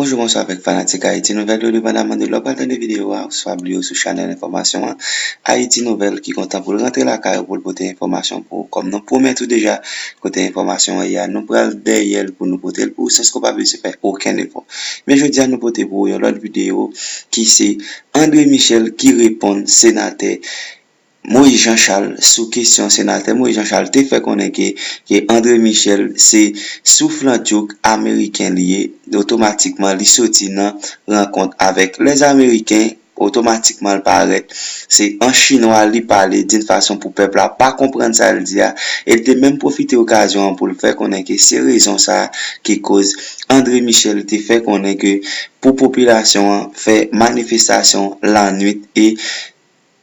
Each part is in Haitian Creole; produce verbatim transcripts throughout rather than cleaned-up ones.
Bonjou, bonswa avèk fanatik Ayiti Nouvèl yo, depandaman de lè w pral tande videyo a, oswa bliye w sou chanèl enfòmasyon an, Ayiti Nouvèl ki kontan pou l rantre lakay ou pou l pote enfòmasyon pou ou. Kòm nou pwomèt ou deja, kote enfòmasyon an ye a, nou pral dèyè l pou nou pote l pou ou, san ke w pa bezwen fè okenn efò. Men jodi a, nou pote pou ou yon lòt videyo ki se André Michel ki reponn senatè Moïse Jean Charles sou kesyon senatè Moïse Jean Charles te fè konnen ke, ke André Michel se souflantyouk ameriken li ye, otomatikman li soti nan rankont avèk lèzameriken, otomatikman l parèt se an chinwa li pale d'une façon pou pèp la pa konprann sa l di a, e l te menm pwofite okazyon an pou l fè konnen ke se rezon sa a ki koz André Michel te fè konnen ke pou popilasyon an fè manifestasyon lannwit e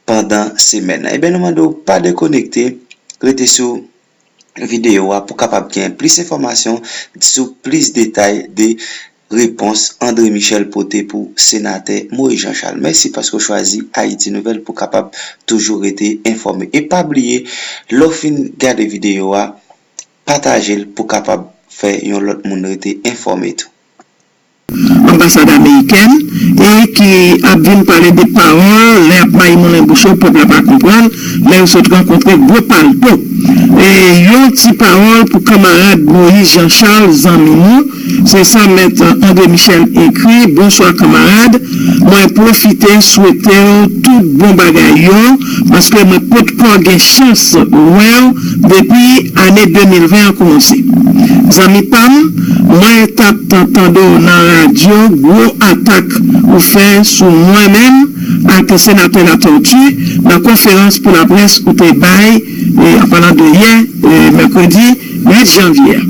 pandan semèn nan. Ebyen, nou mande w pa dekonekte, rete sou videyo a pou kapab gen plis enfòmasyon sou plis detay de repons André Michel pote pou senatè Moïse Jean Charles. Mèsi paske w chwazi Ayiti Nouvèl pou kapab toujou rete enfòme. E pa bliye, lè w fin gade videyo a, pataje l pou kapab fè yon lòt moun rete enfòme tou. Anbasad amerikèn e ki ap vin pale de pawòl lè y ap mayi moulen bouch yo, pèp la pa konprann, lè yo sot rankontre gwo palto. E yon ti pawòl pou kanmarad Moïse Jean Charles, zanmi nou, se sa mèt André Michel ekri, bonswa kanmarad, mwen pwofite swete w tout bon bagay yo, paske mwen potko gen chans wè w depi ane de mil ven an kòmanse. Zanmi pa m, mwen t ap tande w nan radyo gwo atak ou fè sou mwen menm ak senatè Latortue nan konferans pou laprès ou te bay, an palan de yè, mèkredi uit janvye a.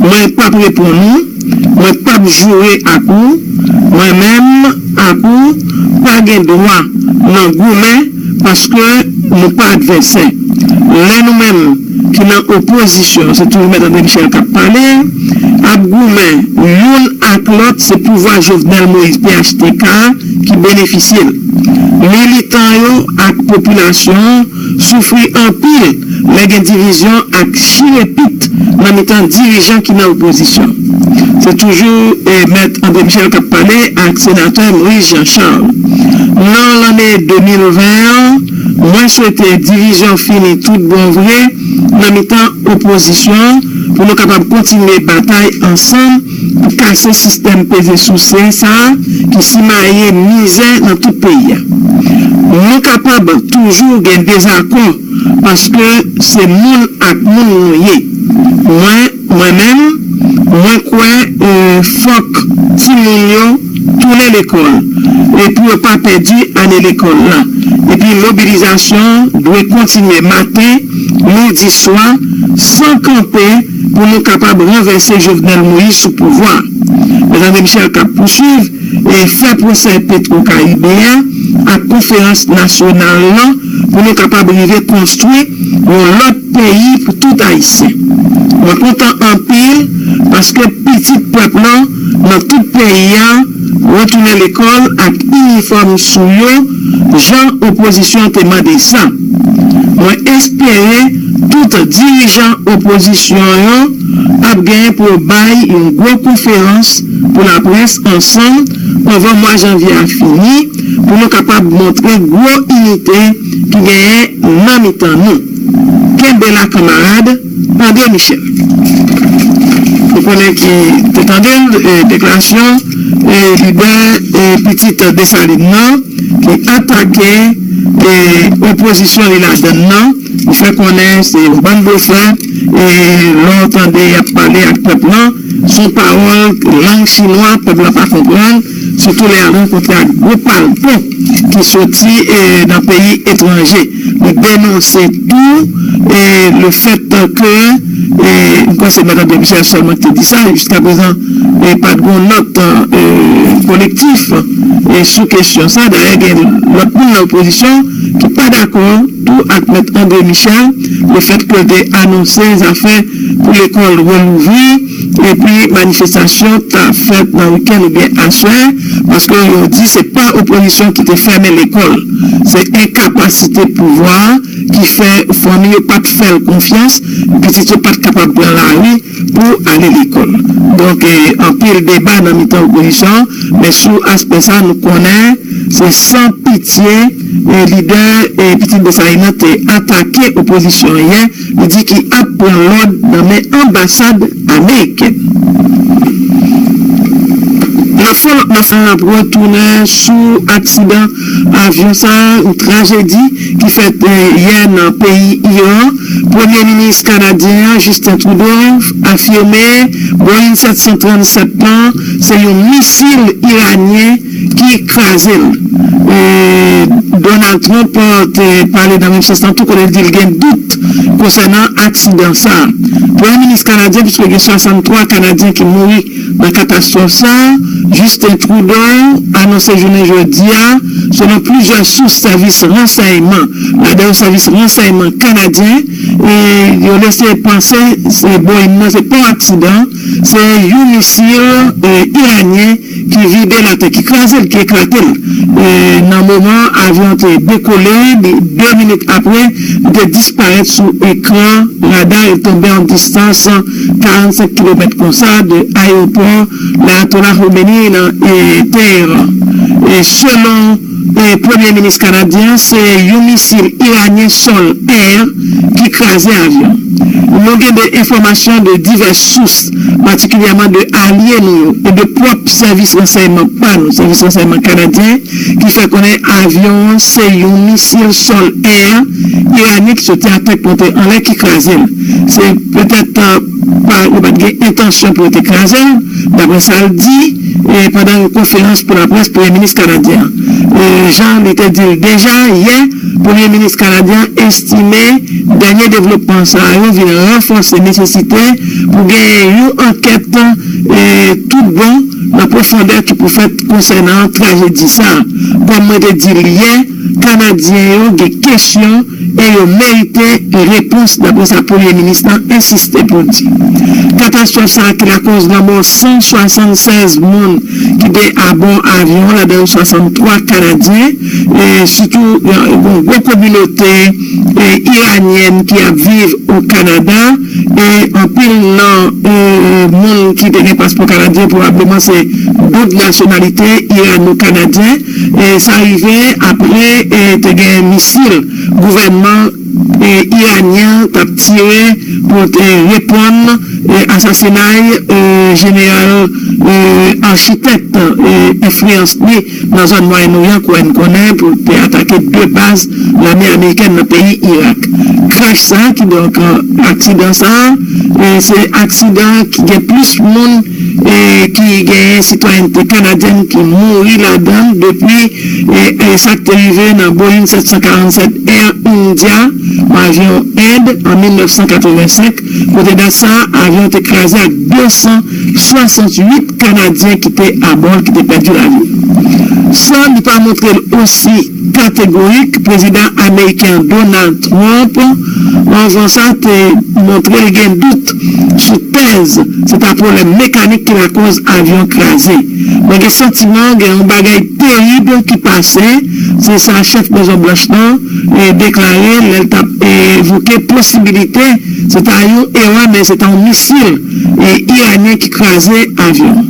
Mwen p ap reponn ou, mwen p ap joure ak ou, mwen menm ak ou pa gen dwa nan goumen paske nou pa advèsè. Lè nou menm ki nan opozisyon, se toujou mèt André Michel k ap pale, ap goumen youn ak lòt, se pouvwa Jovenel Moïse, P H T K, ki benefisye l. Militan yo ak popilasyon an soufri anpil lè gen divizyon ak chire pit nan mitan dirijan ki nan opozisyon. Se toujou mèt André Michel k ap pale ak senatè Moïse Jean Charles. Nan lanne de mil ven an, mwen swete divizyon fini tout bon vre nan mitan opozisyon an pou nou kapab kontinye batay ansanm pou kase sistèm peze souse sa a ki simaye mizè nan tout peyi a. Nou kapab toujou gen dezakò paske se moun ak moun nou ye. Mwen, mwen menm, mwen kwè fòk timoun yo tounen lekòl e pou yo pa pèdi ane lekòl la. Epi mobilizasyon dwe kontinye maten, midi, swa, san kanpe pou nou kapab ranvèse Jovenel Moïse sou pouvwa. Mèt André Michel k ap pouswiv e fè pwosè Petwo Karibe a ak konferans nasyonal lan pou nou kapab rive konstwi yon lòt peyi pou tout Ayisyen. Mwen kontan anpil paske pitit pèp lan nan tout peyi a retounen lekòl ak inifòm sou yo jan opozisyon te mande sa. Mwen espere tout dirijan opozisyon yo ap genyen pou yo bay yon gwo konferans pou laprès ansanm anvan mwa janvye a fini pou nou kapab montre gwo inite ki genyen nan mitan nou. Kenbe la kanmarad André Michel. Ou konnen ki te tande l, deklarasyon lidè pitit Desalin nan ki atake opozisyon li ladann nan. Li fè konnen se yon bann blofè, lè w tande y ap pale ak pèp lan, se yon pawòl lang chinwa pèp la pa konprann, sitou lè y al rankontre ak gwo palto ki soti nan peyi etranje. Li denonse tou lefèt ke, m kwè se Madan Michel sèlman ki te di sa, jiskaprezan pa t gen yon lòt kolektif sou kesyon sa. Dayè gen lòt moun nan opozisyon ki pa dakò tou ak Mèt André Michel, lefèt ke l te anonse zafè pou lekòl relouvri epi manifestasyon ta fèt nan wikenn oubyen aswè, paske yo di se pa opozisyon ki te fèmen lekòl, se enkapasite pouvwa a ki fè fanmi yo pa t fè l konfyans, pitit yo pa t kapab pran lari pou ale lekòl. Donk, eh, anpil deba nan mitan opozisyon an, men sou aspè sa, nou konnen se san pitye, eh, lidè, eh, Pitit Desalin nan te atake opozisyon an yè, li di ki ap pran lòd nan men anbasad amerikèn. Lòt fwa, lòt maten, n ap retounen sou aksidan avyon sa, yon trajedi ki fèt, eh, yè nan peyi Iran. Premye minis kanadyen an, Justin Trudeau, afime Boeing sèt san trannsèt lan se yon misil iranyen ki kraze l. E, Donald Trump, eh, te pale nan menm sans lan tou, kote l di l gen dout konsènan aksidan sa a. Premye minis kanadyen, piske gen swasanntwa Kanadyen ki mouri nan katastwòf sa a, Justin Trudeau anonse jounen jodi a, selon plizyè sous sèvis ransèyman, ladan yo sèvis ransèyman kanadyen, e yo lese panse se Boeing nan, se pa yon aksidan, se yon misil, eh, iranyen ki vide l atè, ki kraze l, ki eklate l. E nan moman avyon an te dekole, de, de minit apre, li te disparèt sou ekran rada, li tonbe an distans karannsenk kilomèt konsa de ayewopò Ayatollah Khomeini nan, e, Teheran. E selon, e, premye minis kanadyen an, se yon misil iranyen Sol Air ki kraze avyon. Nou gen de enfòmasyon de divès sous, patikilyèman de alye nou yo e de pwòp sèvis ransèyman pa nou, sèvis ransèyman kanadyen, ki fè konnen avyon an se yon misil Sol Air iranyen ki soti atè k monte anlè ki kraze l. Se petèt, eh, pa, yo pa t gen entansyon pou yo te kraze l, daprè sa l di, e pandan yon konferans pou laprès premye minis kanadyen an. E jan li te di l deja yè, premye minis kanadyen an estime dènye devlopman sa yo vin ranfòse nesesite pou genyen yon ankèt, e, tout bon nan pwofondè ki pou fèt konsènan trajedi sa a. Kòm mwen te di l yè, Kanadyen yo gen kesyon e yo merite repons, daprè sa premye minis lan ensiste pou l di. Katastwòf sa a ki lakòz lanmò san swasannsèz moun ki te abò avyon an, ladan yo swasanntwa Kanadyen, e sitou, e, yon gwo kominote, e, iranyèn ki ap viv o Kanada, e anpil nan, e, moun ki te gen paspò kanadyen pwobableman se doub nasyonalite irano-kanadyen. E sa rive apre, e, te gen misil gouvènman, e, iranyen an t ap tire pou te reponn, e, asasinay, e, jeneral, e, achitèk, e, enfliyans li nan zòn Mwayen Oryan, Cohen konnen, pou te atake de baz lame amerikèn nan peyi Irak. Krach sa, kidonk, aksidan sa, e, se aksidan ki gen plis moun, e, ki genyen sitwayènte kanadyèn ki mouri ladan l depi, e, e, sa k te rive nan Boeing sèt san karannsèt Air India, yon avyon End, an mil nèf san katrevensenk, kote dat sa a, avyon te kraze ak de san swasantuit Kanadyen ki te abò l, ki te pèdi lavi yo. San li pa montre l osi kategorik, prezidan ameriken an, Donald Trump, anvan sa, te montre l gen dout sou tèz se ta pwoblèm mekanik ki lakòz avyon kraze. Mwen gen santiman gen yon bagay terib ki pase, se sa chèf Mezon Blanch lan, e, deklare lè l t ap, e, evoke posibilite se ta yon erè, men se ta yon misil, e, iranyen ki kraze avyon an.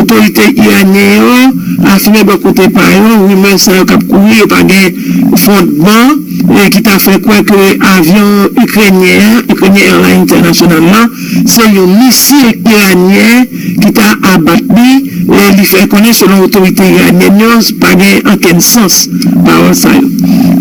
Otorite iranyen yo afime bò kote pa yo, rimè sa yo k ap kouri, yo pa gen fondman, e ki ta fè kwè ke avyon ikrenyen an, Ukrainian Airlines International lan, se yon misil iranyen ki ta abat li, e li fè konnen, selon otorite iranyèn yo, pa gen okenn sans pawòl sa yo.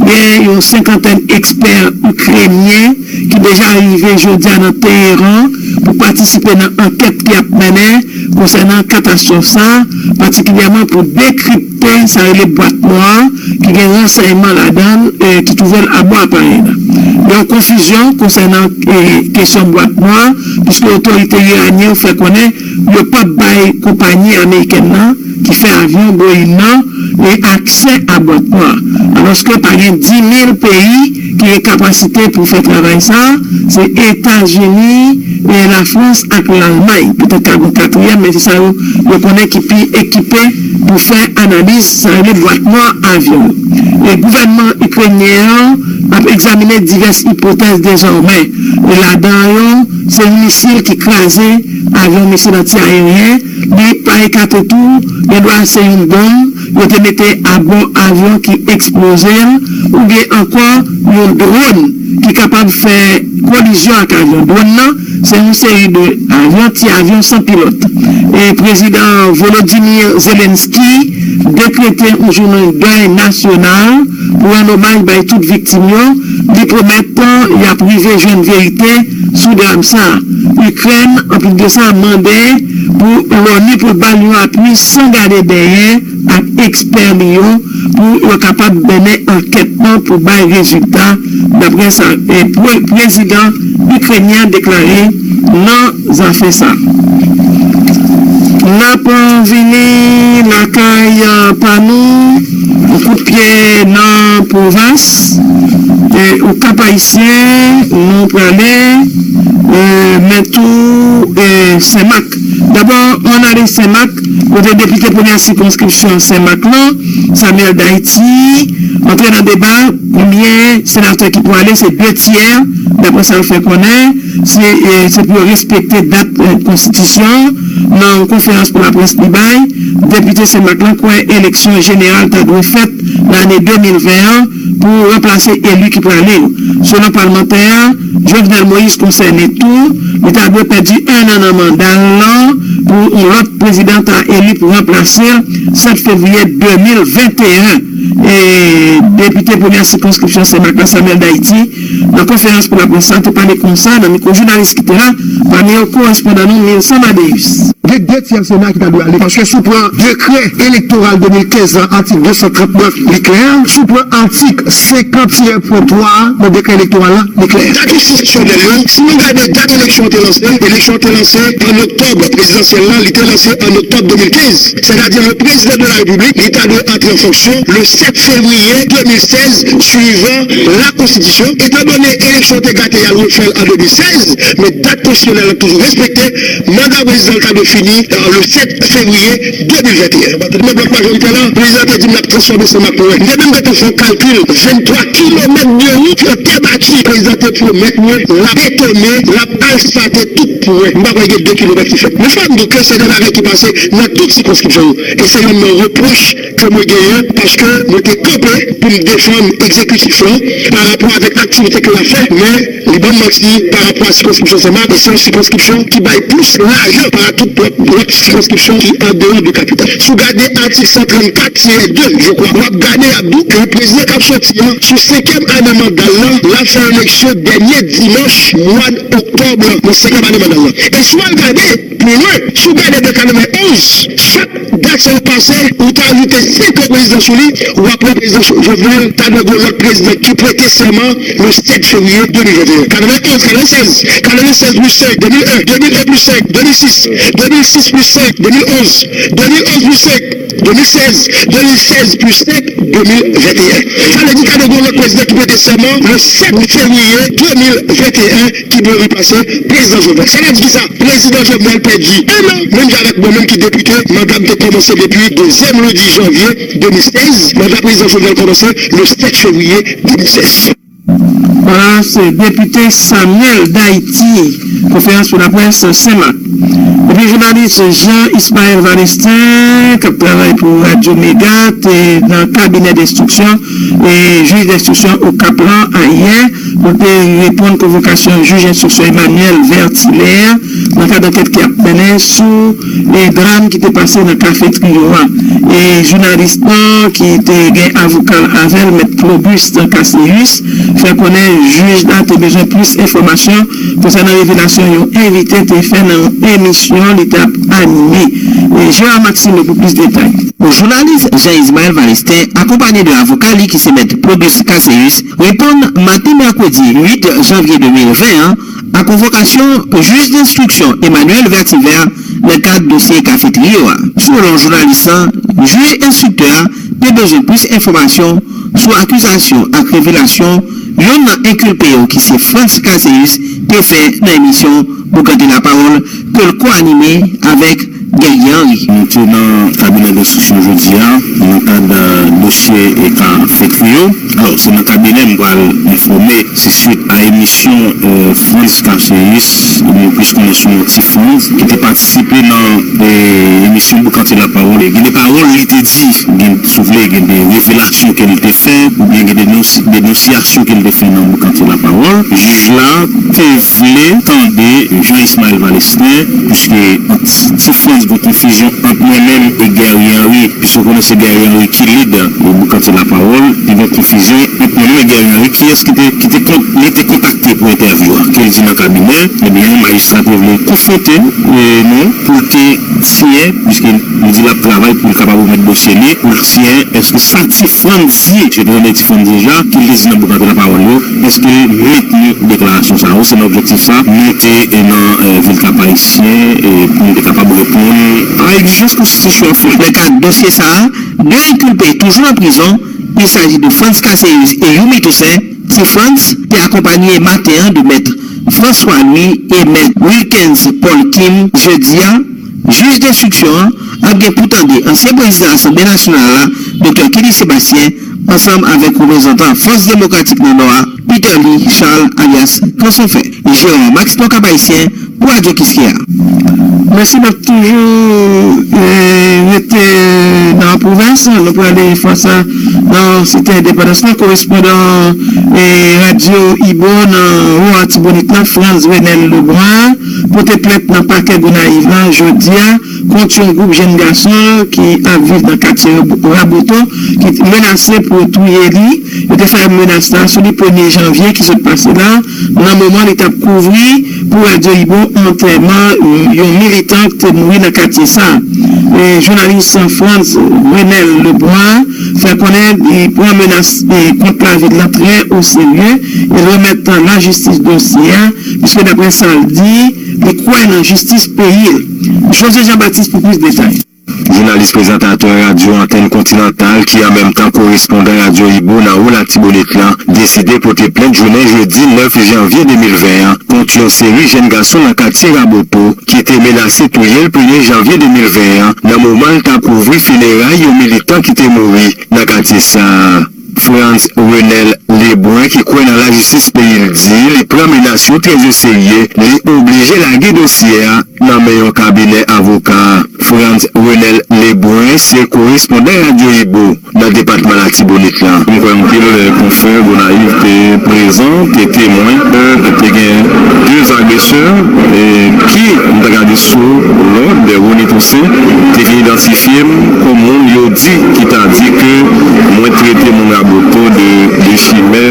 Gen yon senkantèn ekspè ikrenyen ki deja rive jodi a nan Teheran pou patisipe nan ankèt ki ap mennen konsènan katastwòf sa a, patikilyèman pou dekripte sa rele bwat nwa a, ki gen ransèyman ladan l, e, ki twouve l abò aparèy la. Gen yon konfizyon konsènan, e, kesyon bwat nwa a, piske otorite iranyen yo fè konnen yo p ap bay konpayi amerikèn nan, ki fè avyon Boeing nan, e aksè a bwat nwa. Alòske pa gen dis mil peyi ki gen kapasite pou fè travay sa, se Etazini, e Lafrans ak Lalmay. Petèt ka gen katriyèm, men se sa yo, yo konnen ki pi ekipe pou fè analiz sa rele bwat nwa avyon. E gouvènman ikrenyen an ap egzaminen divès ipotèz dezòmè. E ladan yo, se yon misil ki kraze avyon misil anti-aeryen. Li pa ekate tou, gendwa se yon bonm yo te mete abò avyon ki eksploze l, oubyen ankò yon dwòn ki kapab fè kolizyon ak avyon. Dwòn nan, se yon seri de avyon, ti avyon san pilòt. E Prezidan Volodymyr Zelensky dekrete yon jounen dèy nasyonal pou rann omaj bay tout viktim yo. Li pwomèt y ap rive jwenn verite sou dram sa a. Ikrèn, anplis de sa, mande pou loni pou l ba l yon apui san gade dèyè ak ekspè li yo pou yo kapab mennen ankèt lan pou bay rezilta, daprè sa e, pre- prezidan ikrenyen an deklare nan zafè sa. N ap vini lakay pa nou, yon kout pye nan pwovens e Okap Ayisyen, nou prale e, men tou e, Senmak. Dabò, ann ale Senmak, kote depite premyè sikonskripsyon Senmak lan, Samuel Daity, antre nan deba, konbyen senatè ki pwale, se de tyè, daprè sa l fè konnen, se e, se pou yo respekte dat e, konstitisyon an. Nan yon konferans pou laprès li bay, depite Senmak lan kwè eleksyon jeneral ta dwe fèt nan ane de mil ven an pou ranplase eli ki prale yo. Selon palmantè a, Jovenel Moïse konsène tou, li ta dwe pèdi en an nan manda l lan pou yon lòt prezidan ta eli pou ranplase l sèt fevriye de mil venteyen. E depite premyè sikonskripsyon Senmak lan, Samuel Daity, nan konferans pou laprès sa, te pale konsa nan mikwo jounalis ki te la, pami yo korespondan nou Nilson Madeus. Gen de tyè Sena ki ta dwe ale, paske si w pran dekrè elektoral de mil kenz lan, atik de san trant nèf, li klè. Si w pran atik senkant tirè pwen twa a nan dekrè elektoral la, li klè. Dat konstitisyonèl yo, si nou gade dat eleksyon an te lanse, eleksyon an te lanse an oktòb, prezidansyèl la, li te lanse an oktòb de mil kenz. Sètadi, le président de la République, li ta dwe antre an fonksyon le sèt fevriye de mil sèz, suivan la Constitution. Etandone eleksyon te gate, y al refè l an de mil sèz, men dat konstitisyonèl la toujou respekte. Manda prezidan l ta dwe fini, euh, le sèt fevriye de mil venteyen. Nan blòk majorite la, prezidan te di m l ap transfòme Senmak pou wè. M te menm gentan fè yon kalkil, venntwa kilomèt de wout an tè bati. Prezidan te pwomèt mwen l ap betone, l ap asfalte tout pou wè. M pa kwè gen de kilomèt ki fèt. Men fò m di w ke se de bagay ki pase nan tout sikonskripsyon yo. E se youn nan repwòch ke mwen genyen, paske mwen te kanpe pou m defann egzekitif lan pa rapò avèk aktivite ke l ap fè, men li ban m manti pa rapò a sikonskripsyon Senmak, e se yon sikonskripsyon ki bay plis lajan pa rapò tout lòt, lòt sikonskripsyon ki andeyò de kapital. Si w gade atik san trannkat tirè de, je crois, w ap gade, y ap di w ke prezidan k ap soti an, sou senkyèm ane manda l lan, l ap fè eleksyon dènye dimanch mwa oktòb nan senkyèm ane manda l lan. E si w al gade, pi lwen, si w gade de katrevenonz, chak dat sa yo pase, ou ta ajoute senk an prezidan sou li, w ap wè prezidan Jo- Jovenel ta dwe gen yon lòt prezidan ki prete sèman le sèt fevriye de mil venteyen. Katrevenonz, katrevensèz, katrevensèz plis senk, de mil en, de mil en plis senk, de mil sis, de mil sis plis senk, de mil onz, de mil onz plis senk, de mil sèz, de mil sèz plis senk, de mil venteyen. Sa vle di ta dwe gen yon lòt prezidan ki prete sèman le sèt fevriye de mil venteyen ki dwe ranplase prezidan Jovenel. Sa vle di kisa? Prezidan Jovenel pèdi en an, menm jan avèk mwen menm ki depite, manda m te kòmanse depi dezyèm lendi janvye de mil sèz, manda prezidan Jovenel kòmanse le sèt fevriye de mil sèz. Voilà, se depite Samuel Daity, konferans pou laprès Senmak. Epi jounalis Jean Ismaël Valestin, k ap travay pou Radyo Mega, te nan kabinè denstriksyon e jij denstriksyon Okap lan ayè, pou te reponn konvokasyon jij enstriksyon Emmanuel Vertilaire nan kad ankèt ki ap mennen sou e dram ki te pase nan kafe Trio a. E jounalis lan ki te gen avoka l avè l, Mèt Clobuste Casséus, fè konnen jij la te bezwen plis enfòmasyon konsènan revelasyon yon envite te fè nan yon emisyon li t ap anime. E Gérard Maxineau pou plis detay. Jounalis Jean Ismaël Valestin, akonpaye de avoka li ki se Mèt Clobuste Casséus, reponn maten mèkredi uit janvye de mil ven an a konvokasyon jij denstriksyon Emmanuel Vertilaire nan kad dosye kafe Trio a. Selon jounalis lan, jij enstriktè a te bezwen plis enfòmasyon sou akizasyon ak revelasyon youn nan enkilpe yo ki se Frantz Caséus te fè nan emisyon Boukante Lapawòl ke l ko-anime avèk Guerrier Henry. Nou te nan kabinè enstriksyon jodi a nan kad dosye e ka fè kriyo. Alò, se nan kabinè m pral enfòme se swit a emisyon Frantz Caséus, nou plis konnen sou non Ti Frantz, ki te patisipe nan emisyon Boukante Lapawòl. Gen de pawòl li te di, gen, si w vle, gen de revelasyon ke l te fè, oubyen gen de denonsi- denonsiyasyon ke l te fè nan Boukante Lapawòl. Jij la te vle tande Jean Ismaël Valestin, piske ant Ti Frantz gen konfizyon ant mwen menm e Guerrier Henry, piske w konnen se Guerrier Henry ki lid Boukante Lapawòl, li gen konfizyon ant mwen menm e Guerrier Henry, kiyès ki te, ki te kont, li te kontakte pou entèvyou a, ke l di nan kabinè, ebyen, majistra te vle konfwonte nou pou l te siyen, piske li di l ap travay pou l kapab remèt dosye li, pou l siyen, èske sa Ti Frantz di, piske nou tande Ti Frantz deja, ke l te di nan Boukante Lapawòl yo, èske l mentni deklarasyon sa yo? Se nan objektif sa nou te nan vil Kap Ayisyen pou nou te kapab reponn a egzijans konstitisyon an fè. Nan kad dosye sa a, de enkilpe toujou an prizon, il s'agit de Frantz Caséus e Youmi Toussaint. Ti Frantz te akonpaye maten an de mèt François Louis e mèt Wilkens Paul Kim. Jedi a, jij denstriksyon an ap gen pou tande ansyen prezidan Asanble Nasyonal la, Doktè Kenny Sébastien, ansanm avèk reprezantan Fòs Demokratik nan Nò a, Peterly Charles alyas Kanson Fè. Jérôme Max pou Kap Ayisyen, pou Radyo Kiskeya. Mèsi, n ap toujou rete nan pwovens. Nou prale fwa sa nan Site Endepandans lan. Korespondan Radyo Ibo nan Wo Atibonit la, Frantz Renel Lebrun, pote plent nan pakè Gonayiv la jodi a kont yon gwoup jenn gason ki ap viv nan katye Raboto ki menase pou touye li. Yo te fè menas la sou li premye janvye ki sot pase la, nan moman li t ap kouvri pou Radyo Ibo antèman yon militan ki te mouri nan katye sa a. Jounalis Frantz Renel Lebrun fè konnen li pran menas kont lavi l lan trè oserye e remèt lajistis dosye a, piske daprè sa l di, li kwè nan jistis peyi l. José Jean Baptiste pou plis detay. Jounalis prezantatè radyo Antèn Kontinantal ki an menm tan korespondan Radyo Ibo nan Wo Latibonit lan deside pote plent jounen jedi nèf janvye de mil ven an kont yon seri jèn gason nan katye Raboto ki te menase touye l premye janvye de mil ven an nan moman l t ap kouvri fineray yon militan ki te mouri nan katye sa a. Frantz Renel Lebrun ki kwè nan lajistis peyi l di li pran menas yo trè oserye, li oblije lage dosye a nan men yon kabinè avoka. Frantz Renel Lebrun se korespondan Radyo Ibo nan depatman Latibonit lan. M kwè anpil konfrè Gonayiv te prezan, te temwen ke te gen de agresè ki, m ta gade sou lòd de Rony Toussaint, te vin idantifye m kòm moun yo di ki ta di ke mwen trete moun Raboto de, de chimè,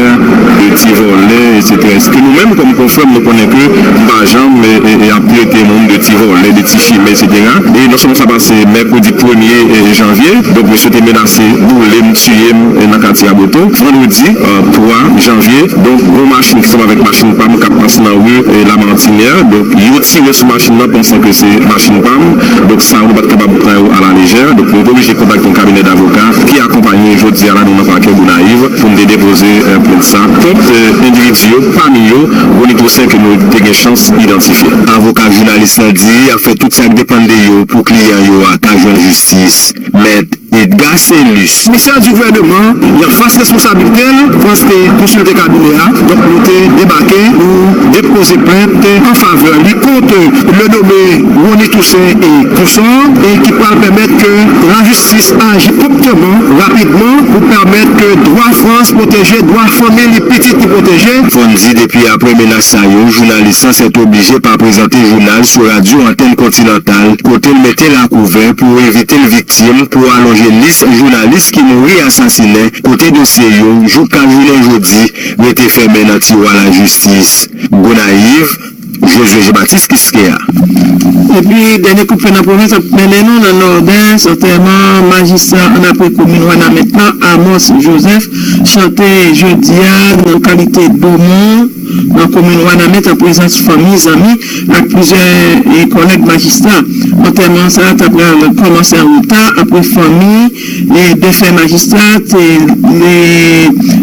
de ti vòlè, etsetera. Èske nou menm kòm konfrè, nou konnen ke m pa janm e, e, e ap trete moun de ti vòlè, de ti chimè, etsetera. E non sèlman sa pase mèkredi premye janvye, donk mesye te menase boule m, tiye m nan katye Raboto. Vandredi twa janvye, donk gon machin ki sanble avèk machin pa m k ap pase nan ri Lamartinière, donk yo tire sou machin nan pansan ke se machin pa m. Donk sa yo nou pa t kapab pran yo alalejè. Donk nou te oblije kontakte yon kabinè davoka ki akonpaye jodi a la nou nan pakè Gonayiv pou n te depoze plent sa kont endividi yo, pami yo Rony Toussaint ke nou te gen chans idantifye. Avoka jounalis lan di y ap fè tout sa k depann de yo pou kliyan yo a ka jwenn jistis. Mèt Edgar Saint-Luce. Komisè di gouvènman, nan fas responsablite l, Frantz te konsilte kabinè a. Donk nou te debake, nou depoze plent an favè li kont le nome Rony Toussaint e konsò, e ki pral pèmèt ke lajistis aji pwopteman, rapidman, pou pèmèt ke dwa Frantz pwoteje, dwa fanmi li, pitit li pwoteje. Fò n di depi apre menas sa yo, jounalis lan sètoblije pa prezante jounal sou radyo Antèn Kontinantal, kote l mete lakouvè pou evite l viktim, pou alonje lis jounalis ki mouri asasinen, kote dosye yo, jouka jounen jodi, rete fèmen nan tiwa lajistis. Gonayiv, Josué Jean-Baptiste Quisqueya. Epi, dènye kout fen nan pwovens ap mennen nou nan Nòdès, antèman majistra annapre komin Wanament lan, Amos Joseph, chante jodi a nan kalite domon nan komin Wanament an prezans fanmi, zanmi ak plizyè, e, kòlèg majistra. Antèman sa a ta pral kòmanse an reta apre fanmi, e, defen majistra te, e,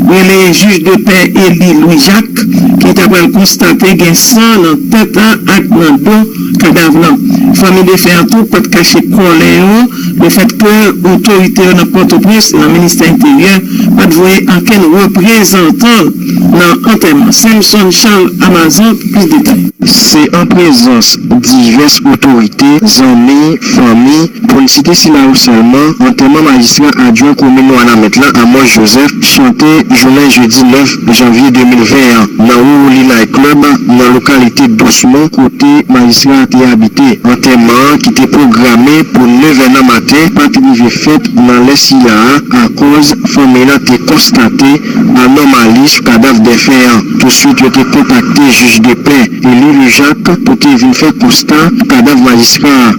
rele jij de pè Eli Louis Jacques, ki ta pral konstate gen san nan tèt ak nan do kadav lan. Fanmi defen an tou pa t kache kòlè yo lefètke otorite yo nan Pòtoprens, nan ministè enteryè, pa t voye ankenn reprezantan l nan antèman. Samson Charles Amazan pou plis detay. Se an prezans divès otorite, zanmi, fanmi, pou n site sila yo sèlman, antèman majistra adjwen komin Wanament lan, Amos Joseph, chante jounen jedi nèf janvye de mil ven an, nan Wowooli Night Club, nan lokalite Dosmon, kote majistra a te abite. Antèman an, ki te pwograme pou nèf è nan maten, pa t rive fèt nan lè sila a, akòz fanmi lan te konstate anòmali sou kadav defen an. Touswit, yo te kontakte jij de pè Eli Louis Jacques pou te vin fè konsta sou kadav majistra a.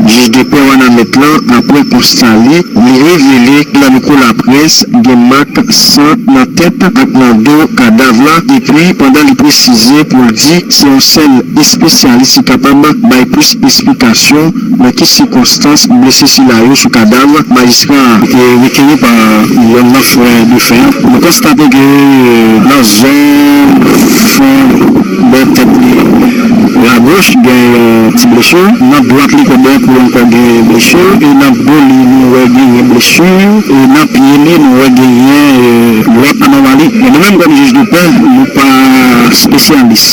Jij de pè Wanament lan, apre konsta li, li revele nan mikwo laprès gen mak san nan tèt ak nan do kadav la, epi pandan li presize pou l di se yon sèl espesyalis ki kapab bay plis esplikasyon nan ki sikonstans blese sila yo sou kadav majistra a. E rekeri pa yonn nan frè defen an. Nou konstate ke, e, nan zòn fon bò tèt li agoch gen yon ti blesi. Nan dwat li kòm bò kou ankò gen blesi. E nan do li nou wè genyen blesi. E nan pye li nou wè genyen, e, lòt anòmali. Men nou menm kòm jij de pè, nou pa espesyalis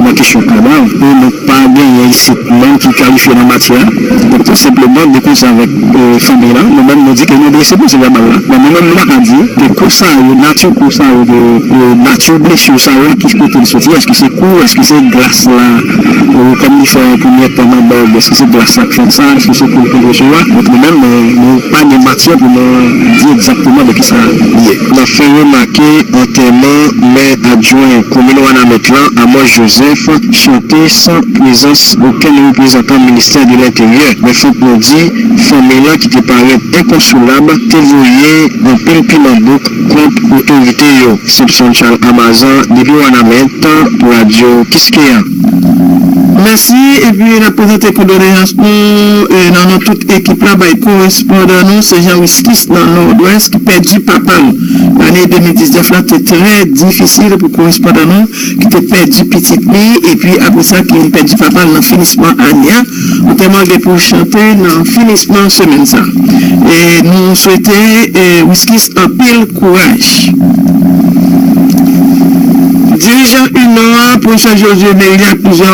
nan kesyon kadav. E nou pa genyen isit moun ki kalifye nan matyè a. Donk, tou senpleman, de konsè avèk, e, fanmi lan, nou menm nou di ke nou dwese pwosè vèbal la. Men nou menm nou pa ka di ke kou sa yo, nati kou sa yo, de, e, nati blesi sa yo, ki kote l soti, èske se kou, èske se glas la, e, kòm li fè premye tan nan bòg, èske se glas la k fè sa, èske se kou l kou resevwa. Donk, nou menm, nou, nou pa gen matyè pou nou di egzakteman de kisa li ye. N ap fè remake antèman mè adjwen komin Wanament lan, Amos Joseph, chante san prezans okenn reprezantan ministè de lenteryè. Men fòk nou di, fanmi lan ki te parèt enkonsolab te voye anpil piman bouk kont otorite yo. Simpson Charles Amazan, depi Wanament, pou Radyo Kiskeya. Mèsi, epi n ap prezante kondoleyans nou, e, nan non tout ekip la bay korespondan nou, se Jean Wiskis nan Nòdwès ki pèdi papa l. Lane de mil diznèf la te trè difisil pou korespondan nou ki te pèdi pitit li, epi apre sa ki vin pèdi papa l nan finisman ane a. Antèman gen pou chante nan finisman semèn sa. E nou swete, e, Wiskis anpil kouraj. Dirijan UNOR a, pwofesè Josué Mérillé ak plizyè